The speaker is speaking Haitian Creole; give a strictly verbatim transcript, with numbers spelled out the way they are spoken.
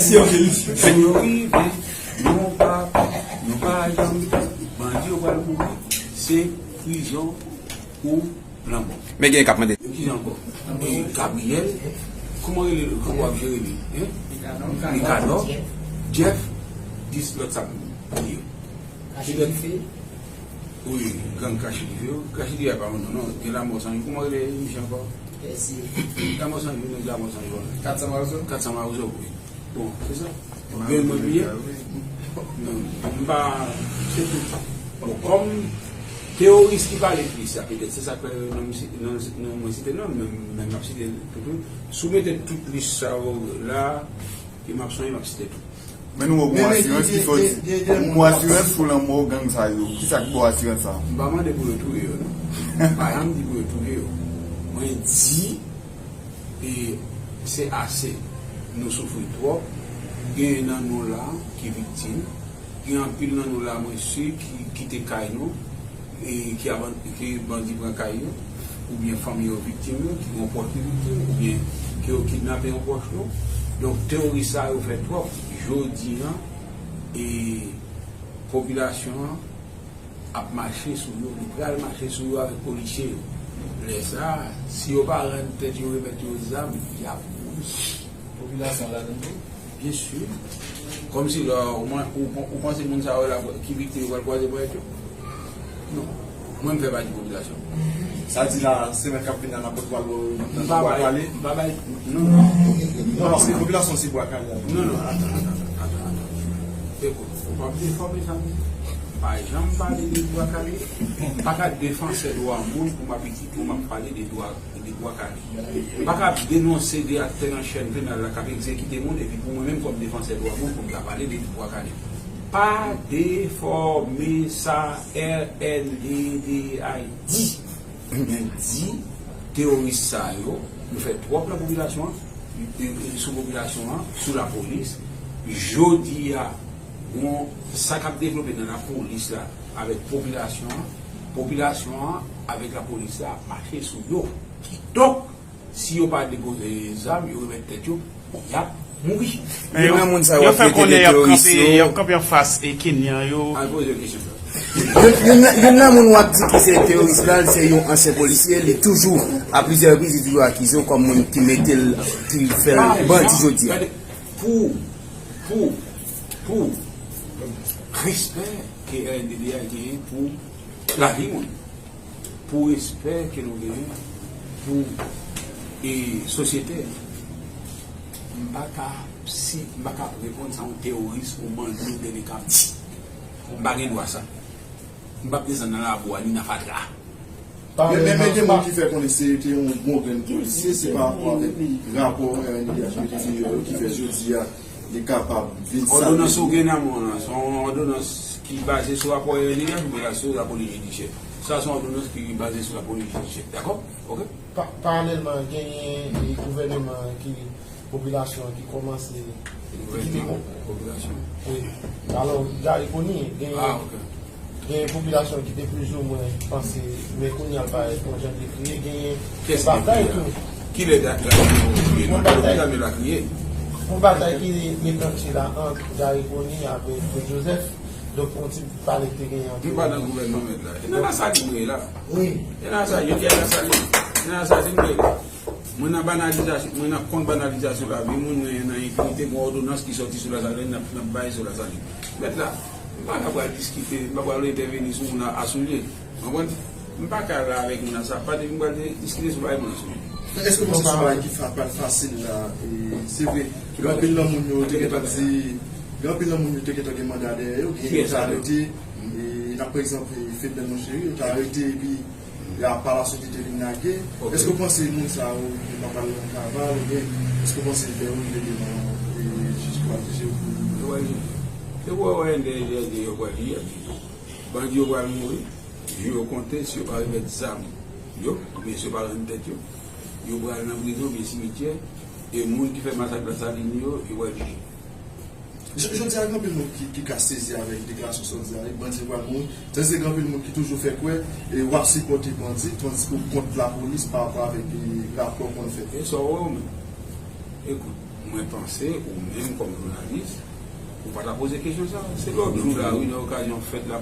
Mèsi anpil. Wi, men nou pa, nou pa janm, bandi yo pral mouri, se prizon ou lanmò. Men gen k ap mande. Ki jan ankò? E Gabriel, kòman rele l? Kòman w ap jere li? Hein? Mikadò, Jeff, dis lòt sa pou li yo. Wi, gang Kache Dife yo. Kache Dife a pa yon non, non. Gen Lanmò San Jou. Kòman rele misye ankò? Lanmò San Jou, nèg Lanmò San Jou an. Kat san Mawozo? Kat san Mawozo, wi. Bon, se sa. Gen mwen bliye? Non, m pa, se tou. Bon, kòm teyoris ki pale plis la, petèt se sa k fè non m si-, non, non mwen site non, men, men m ap site tou, tou. Si w mete tout lis sa yo la, e m ap sonje, m ap site tou. Men nou wè yon asirans ki soti. Yon asirans sou lanmò gang sa yo. Kisa k ba w asirans sa a? M pa mande pou yo touye yo, non. M pa janm di pou yo touye yo. Mwen di, e, se ase. Nou soufri twòp. Genyen nan nou la ki viktim. Gen anpil nan nou la, mwen si, ki kite kay nou, e ki aban-, ke bandi pran kay yo, oubyen fanmi yo viktim yo, ki gen yon pwòch ki viktim, oubyen ke yo kidnape yon pwòch nou. Donk, teyoris sa yo fè twòp. Jodi a, e popilasyon an ap mache sou yo, li pral mache sou yo avèk polisye yo. Lè sa a, si yo pa rann tèt yo, remèt yo zam, y ap mouri. Popilasyon ladann tou? Byen si. Kòmsi lè ou, ou, ou panse moun sa yo la ki viktim yo pral kwaze ponyèt yo? Non. Mwen, m fè pati popilasyon. Sa di la, semèn k ap vini la, n ap pral nan Bwa Kale. M pa bay, m pa bay, non, non. Non, paske popilasyon se Bwa Kale la. Non, non, atan, atan, atan, atan. Ekout, ou p ap defòme sa. M pa janm pale de Bwa Kale. M pa ka defansè dwa moun pou m ap, pou m ap pale de dwa de Bwa Kale. M pa ka denonse de aktè nan chèn penal la k ap egzekite moun, epi pou mwen menm kòm defansè dwa moun, pou m ta pale de Bwa Kale. Pa defòme sa R N D D I di. Men di, teyoris sa yo, nou fè twòp nan popilasyon an, e, e, sou popilasyon an, sou lapolis. Jodi a, bon, sa k ap devlope nan lapolis la, avèk popilasyon an, popilasyon an avèk lapolis la ap mache sou yo. Kidonk, si yo pa depoze zam, yo remèt tèt yo, y ap mouri. Men youn nan moun sa yo ap trete de teyoris yo. Y ap kanpe anfas e Kenyan yo. Al poze yo kesyon sa. Youn, youn nan, youn nan moun w ap di ki se teyoris la, se yon ansyen polisye, li toujou, a plizyè repriz, li toujou akize w kòm moun ki mete l, ki fè l bandi jodi a. Gade, pou, pou, pou respè ke R N D D A genyen pou lavi moun, pou respè ke nou genyen pou, e, sosyete, m pa ka, si, m pa ka reponn sa yon teyoris ou bandi ou dènye k ap di. M pa gen dwa sa. M p ap desann nan labou a ni nan fatra. Men, men, men gen moun ki fè konnen se te yon bon grenn polisye, se pa rapò avèk rapò R N D D H mete deyò yo ki fè jodi a li kapab vin salve. Òdonans ou gen nan men w lan, se yon òdonans ki baze sou rapò R N D D H oubyen sou lapolis jidisyè? Sa se yon òdonans ki baze sou lapolis jidisyè. Dakò? Oke? Pa-, paralèlman, genyen, e, gouvèneman ki popilasyon an ki kòmanse kite. Popilasyon. Wi. Alò, Garry Conille, genyen, ah, ok, genyen popilasyon ki te plizoumwen panse, men kounye a l parèt yon jan de kriye, genyen yon batay tou. Kilè Garry Conille kriye? Non, tout lame la kriye. Yon batay ki deklannche la ant Garry Conille avèk Claude Joseph. Donk, yon ti pale ki te genyen ant yo. Nou pa nan gouvènman mèt la. E nan Lasalin nou ye la. Wi. E nan Lasalin, yo di a Lasalin. E nan Lasalin nou ye la. Mwen nan banalizasyon, mwen nan kont banalizasyon lavi moun, mwen nan enpinite, gen òdonans ki sòti sou Lasalin, n ap, n ap bay sou Lasalin. Mèt la, m pa ka pral diskite, m pa pral entèveni sou moun a, a soulye. Konprann? M pa ka la avèk moun nan sa, pa depi m pral diskite sou bagay moun nan soulye. Èske w panse se yon bagay ki fa-, pral fasil la? E, se vre, gen anpil nan moun yo te gentan di, gen anpil nan moun yo te gentan gen manda dèyè yo, gen yo te arete, e, nan pa egzanp, e, Fedben Monchery, yo te arete, epi la, pa la swit, li te vin lage. Ok. Èske w panse moun sa yo, yo pa pral nan kaval, oubyen èske w panse lè yo rive devan, e, jij ki pral jije yo pou... Yo pral jije. Se pou yo wè lè, lè, lè yo pral jije. Bandi yo pral mouri. Jou yo konte, si yo pa remèt zam yo, oubyen si yo pa rann tèt yo, yo pral nan prizon oubyen simityè. E moun ki fè masak Lasalin yo, yo pral jije. J-, jodi a, gen anpil moun ki, ki ka sezi avèk deklarasyon sa w di a, bandi yo pral mouri. Tandis ke gen anpil moun ki toujou fè kwè, e, w ap sipòte bandi, tandis ke w kont lapolis pa rapò avèk, e, rapò w konn fè. E sa w wè w menm? Ekout, mwen panse, ou menm kòm jounalis, Ou pa ta poze kesyon sa. Se lòt jou la, wi, nan okazyon fèt la.